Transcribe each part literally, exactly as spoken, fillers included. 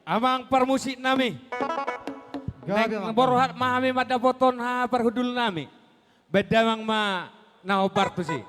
Amang parmusik nami. Gabe, naeng amang, borhat ma hami mandapothon haha parhundul nami. Baen damang ma na hombar tusi.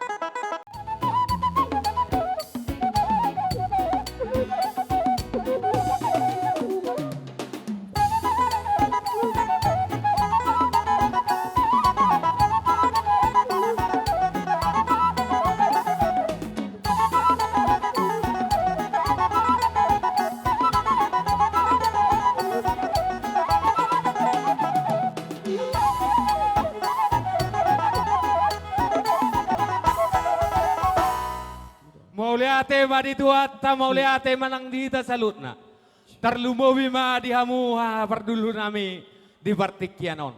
Mauliate ma di Tuhanta, mauliate ma nang di hita saluhutna. Tarlumobi ma di hamu haha parhundul nami di partingkian on.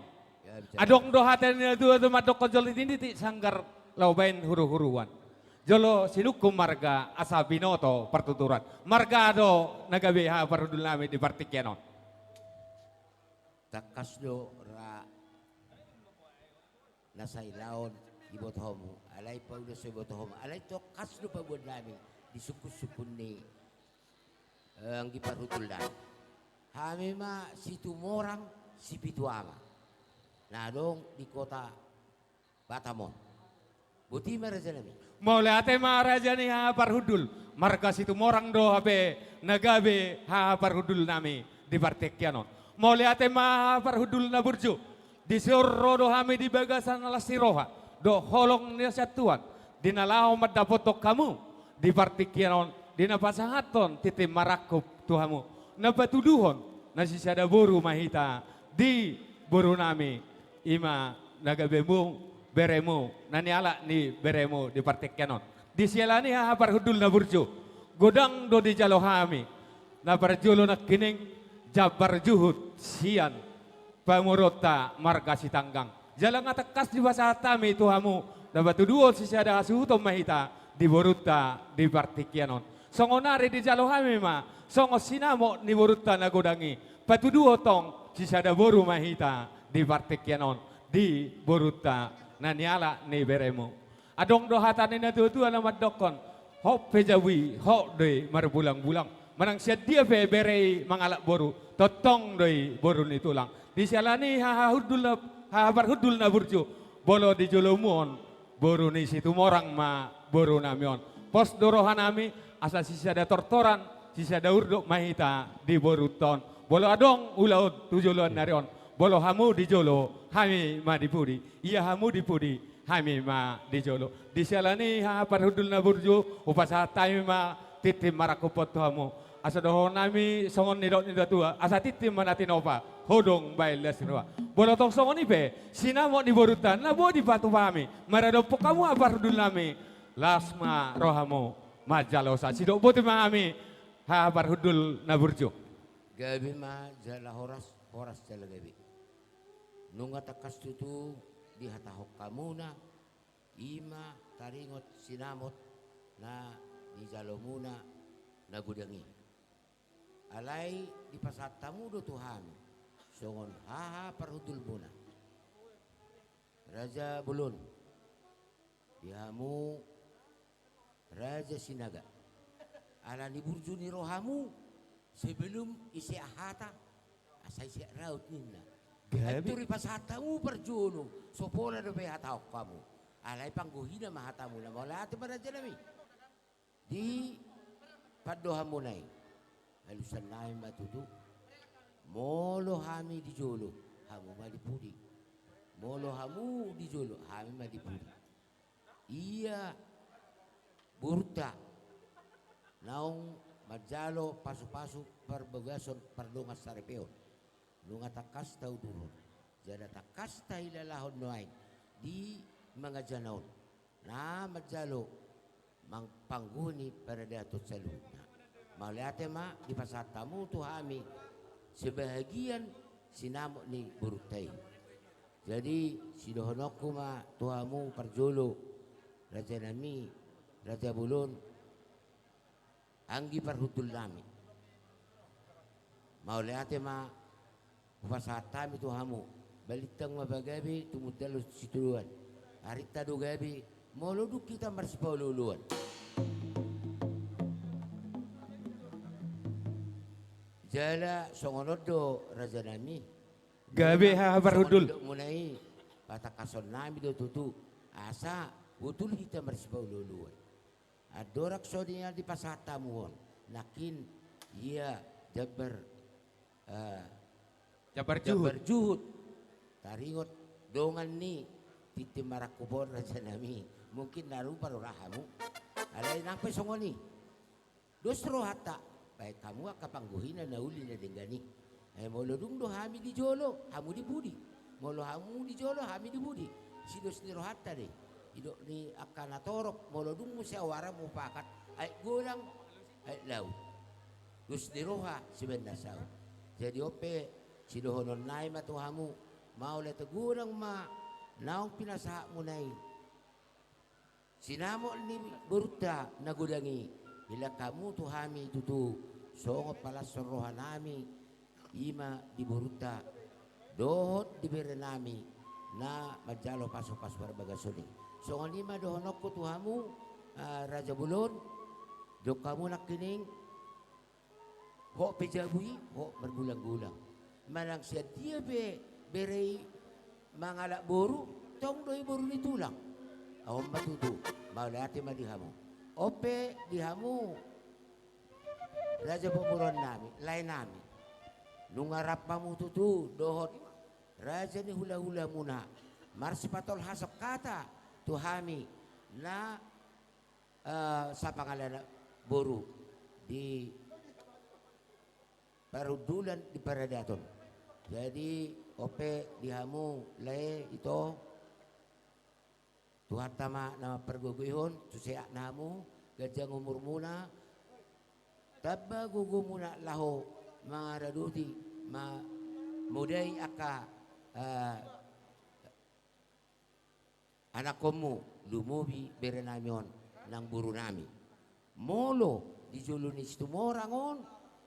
Adong do hata ni na tua tu mandokkon jolo tiniti sanggar laho baen huru-huruan. Jolo sinungkun marga asa binoto partuturan. Marga do na gabe haha parhundul nami di partingkian on. Tangkas do ra na sailaon diboto hamu, alai paula so diboto hamu, alai tangkas do paboa nami di sungkun-sungkun ni, eh, anggi parhundul nami. Hami ma Situmorang Sipitu Ama. Na adong di kota Batam on. Boti ma raja nami. Mauliate ma raja ni haha parhundul. Marga Situmorang do hape na gabe haha parhundul nami di partingkian on. Mauliate ma haha parhundul na burju. Disi ro do hami di bagasan las ni roha dohot holong ni sian Tuhan, di na laho mandapothon hamu di partingkian on, di na pasahathon tintin marangkup tu hamu, na patuduhon na sisada boru ma hita di boru nami, i ma na gabe mu, beremu, na nialap ni beremu di partingkian on. Di siala ni haha parhundul na burju, godang do dijalo hami. Na parjolo nangkining jambar juhut sian pamoruonta marga Sitanggang. Jala nga tangkas dipasahat hami tu hamu, na patuduhon sisada hasuhuton ma hita di borunta di partingkian on. Songon ari dijalo hami ma songon sinamot ni borunta na godang i, patuduhon tong sisada boru ma hita di partingkian on, di borunta na nialap ni beremu. Adong do hata ni na tua-tua na mandokkon, hot pe jabu i, hot do i marbulang-bulang. Manang sian dia pe bere i mangalap boru, tongtong do i boru ni tulang. Di siala ni haha hundul na, haha parhundul na burju, molo di jolomu on, boru ni Situmorang ma boru nami on. Pos do roha nami, asa sisada tortoran, sisada urdot ma hita di borunta on. Molo adong ulaon tu joloan ni ari on, molo hamu di jolo, hami ma di pudi. Ia hamu di pudi, hami ma di jolo. Di siala ni haha parhundul na burju, hupasahat hami ma tintin marangkup on tu hamu. Asa dohonon nami songon nidok ni na tua, asa tintin ma na tinopa, hudon bahen las ni roha. Molo tong songon i pe sinamot ni borunta na boi dipatupa hami, maradophon hamu haha parhundul nami, las ma rohamu manjalosa. Sidok boti ma hami haha parhundul na burju. Gabe ma jala horas, horas jala gabe. Nunga tangkas tutu dihatahon hamuna, i ma taringot sinamot na nijalomuna na godang i. Alai dipasahat hamu do tu hami songon haha parhundulmuna. Raja Bolon, di hamu Raja Sinaga. Ala ni burju ni rohamu, sebelum ise hata, asa ise raut ninna. Gabe. Anturi pasahat hamu parjolo, so pola dope hatahon hamu. Alai panggohina ma hatamuna, mauliate ma raja nami. Di pandohanmuna i. Alusan nami ma tutu. Molo hami di jolo, hamu ma di pudi. Molo hamu di jolo, hami ma di pudi. Ia borunta naung manjalo pasu-pasu parbagason pardongan saripeon. Nunga tangkas taudurhon, jala tangkas tahilalahon nuaeng di mangajana on. Na manjalo mang-, panggohi ni paradaton saluhutna. Mauliate ma dipasahat hamu tu hami sebahagian sinamot ni borunta i. Jadi, sidohononku ma tu hamu parjolo, raja nami, Raja Bolon, anggi parhundul nami. Mauliate ma hupasahat hami tu hamu. Balintang ma pagabe, tumundalhon sitadoan. Arinta do gabe, molo dung hita marsipaolo-oloan. Jala songon on do rajanami. Gabe haha parhundul. Songon nidokmuna i, patangkasonnami do tutu, asa botul hita marsipaolooloan. Andorang so di na dipasahat hamu on, nangkin ia jambar, eh, jambar juhut. Jambar juhut. Taringot dongan ni tintin marangkup on rajanami. Mungkin na rupa do ra hamu. Alai nang pe songon i. Dos rohanta, baen hamu angka panggohina na uli na denggan i. Eh, molo dung do hami di jolo, hamu di pudi. Molo hamu di jolo, hami di pudi. Sidos ni rohanta do i. Didok ni angka natorop, molo dung muse ahu arang mupakat, aek godang, aek laut. Dos ni roha sibaen na saut. Jadi on pe, sidohononnami ma tu hamu, mauliate godang ma naung pinasahatmuna i. Sinamot ni borunta na godang i, ilang hamu tu hami tutu, songon palashon rohanami, i ma di borunta, dohot di berenami, na manjalo pasupasu parbagason i. Songon i ma dohononku tu hamu, ah, raja bolon, didok hamu nangkining, hot pe jabu i, hot margulanggulang. Manang sian dia pe bere i mangalap boru, tong do i boru ni tulang. On ma tutu, mauliate ma di hamu. On pe di hamu, raja pamoruonnami, laenami. Nunga rap hamu tutu, dohot raja ni hulahulamuna. Marsipatolhas hata tu hami, na eh, sapangalan boru di parhundulan di paradaton. Jadi, on pe di hamu lae ito, Tuhanta ma na mampargogoihon, tu sehat na hamu, ganjang umurmuna, tamba gogomuna laho mangaradoti, ma-, modai angka, eh, anakkonmu, lumobi berenami on, nang borunami. Molo di jolo ni Situmorang on,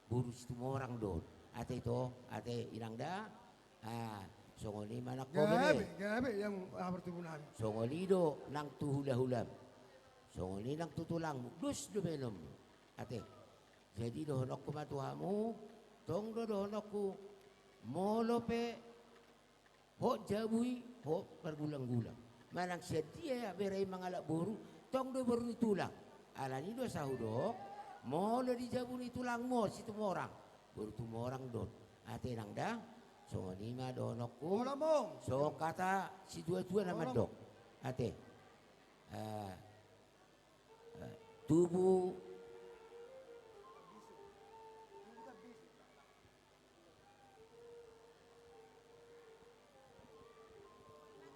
boru Situmorang do on. Ate ito, ate inang da. Ah, songon i ma nang komen. Gabe, gabe, yang, ah, partubuan nami. Songon i do nang tu hulahulam. Songon i nang tu tulangmu. Dos do baenonmu. Ate. Jadi dohononku ma tu hamu, tong do dohononku, molo pe hot jabu i, hot margulanggulang. Manang sian dia bere i mangalap boru, tong do boru ni tulang. Alani do asa hudok, molo di jabu ni tulangmu on Situmorang, boru Tumorang do on. Ate inang da, songon i ma dohononku. Holan, Among. Songon hata situatua na mandok. Holan, Among. Ate. Eh, eh, tubu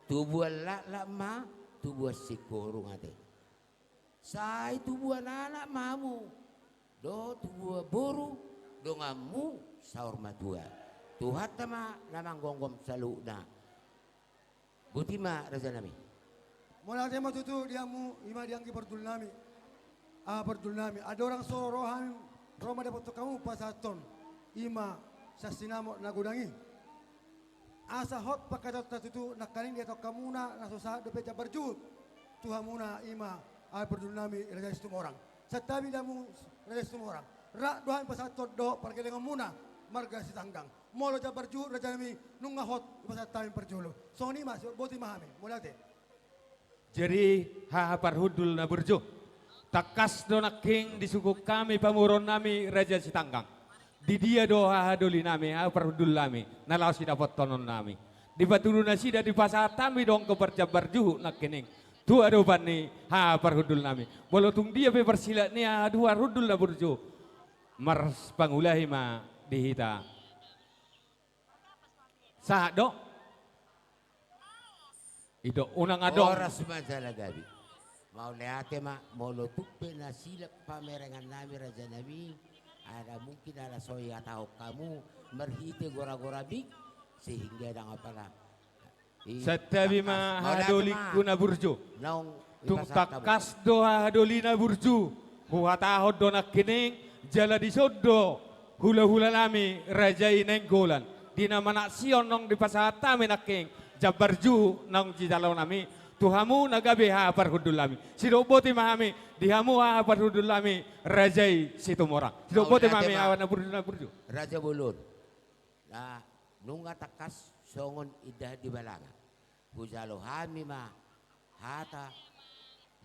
Tubuan laklak ma, tubuan singkoru ate. Sai tubuan anak ma hamu, dohot tubuan boru, donganmu saur matua. Tuhanta ma na manggomgom saluhutna. Boti ma, rajanami. Mauliate ma tutu di hamu, i ma di anggi parhundulnami. Ah, parhundulnami. Andorang so ro hami, ro mandapothon hamu pasahathon, i ma sian sinamot na godang i. Asa hot pangkataionta tutu, nangkaning dihatahon hamuna, na so sahat dope jambar juhut tu hamuna, i ma, ah, parhundulnami, Raja Situmorang. Santabi di hamu, Raja Situmorang. Rap do hami pasahathon dohot pargellengonmuna, marga Sitanggang. Molo jambar juhut, rajanami, nunga hot dipasahat hami parjolo. Songon i ma, boti ma hami, mauliate. Jadi, haha parhundul na burju, tangkas do nangkin disungkun hami pamoruonnami Raja Sitanggang. Di dia do haha dolinami, haha parhundulnami, na laho sidapothononnami? Dipatudu nasida, dipasahat hami do angka parjambar juhut nangkining tu adopan ni haha parhundulnami. Molo tung dia pe parsilaet ni haha parhundul na burju, marspangulahi ma di hita. Sahat do? I do, unang adong. Horas ma jala gabe. Mauliate ma, molo tung pe na silap pamerengannami, rajanami, ala mungkin ala so dihatahon hamu marhite goragora mik, sehingga ndang apala. Santabi ma haha dolingku na burju. Tung tangkas do haha doli na burju, huhatahon do nangkining, jala dison do hulahulanami Raja i Nainggolan, di na manaksihon naung dipasahat hami nangkin jambar juhut naung sijalonami tu hamu na gabe haha parhundulnami. Sidok boti ma hami, Di hamu haha parhundul nami, raja i Situmorang. Sidok botima hami haha parhundul na burju. Raja Bolon. Na nunga tangkas songon indahan di balanga. Hujalo hami ma hata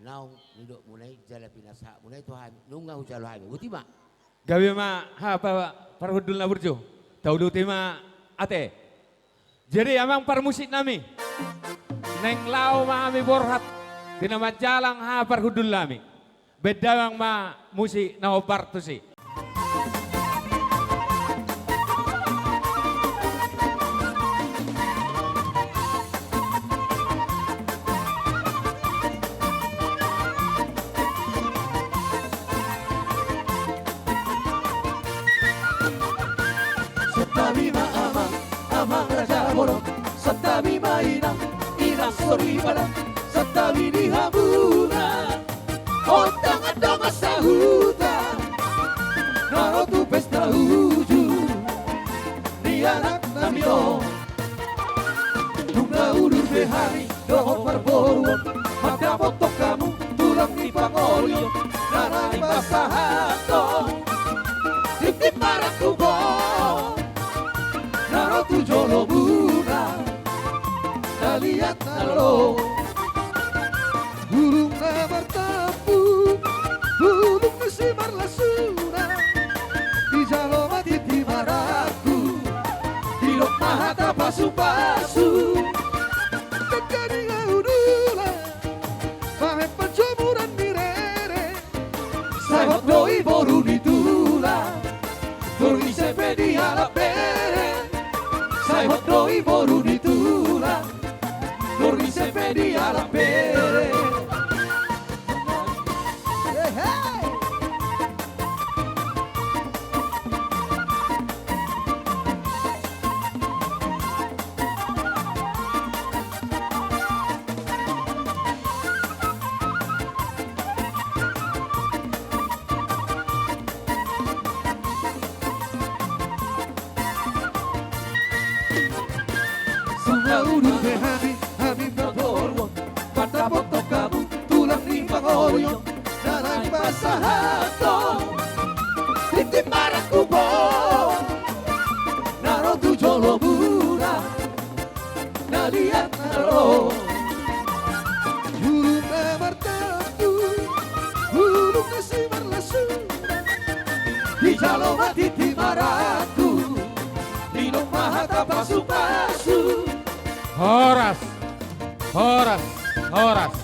naung nidokmuna i jala pinasahatmuna i tu hami, nunga hujalo hami. Botima. Gabe ma haha parhundul na burju. Tauduti ma ate. Jadi amang parmusik nami, naeng laho ma hami borhat di na manjalang haha parhundul nami. Baen damang ma musik na hombar tusi. Santabi ma amang, amang raja bolon. Santabi ma inang, inang soripada. Santabi di hamuna, ondang dongan sahuta, na ro tu pesta uju ni anak nami on. Nunga udur be hami dohot parboruon, mandapothon hamu tulang ni pangoli on, na naeng pasahathon tintin marangkup on, na ro tu jolomuna, na liat na lolo. Bulung na martampuk, bulung ni simarlasuna, dijalo ma tintin marangkup, didok ma hata pasupasu. Dangka ni hahundulan, bahen panjomuran ni rere. Sai hot do i boru ni tulang, tor ise pe dialap bere. Sai hot do i boru ni tulang, tor ise pe dialap bere. Nunga udur be hami, hami parboruon, mandapothon hamu tulang ni pangoli on, na naeng pasahathon tintin marangkup on, na ro tu jolomuna, na liat na lolo. Bulung na martampuk, bulung ni simarlasuna, dijalo ma tintin marangkup, didok ma hata pasupasu. Horas, horas, horas.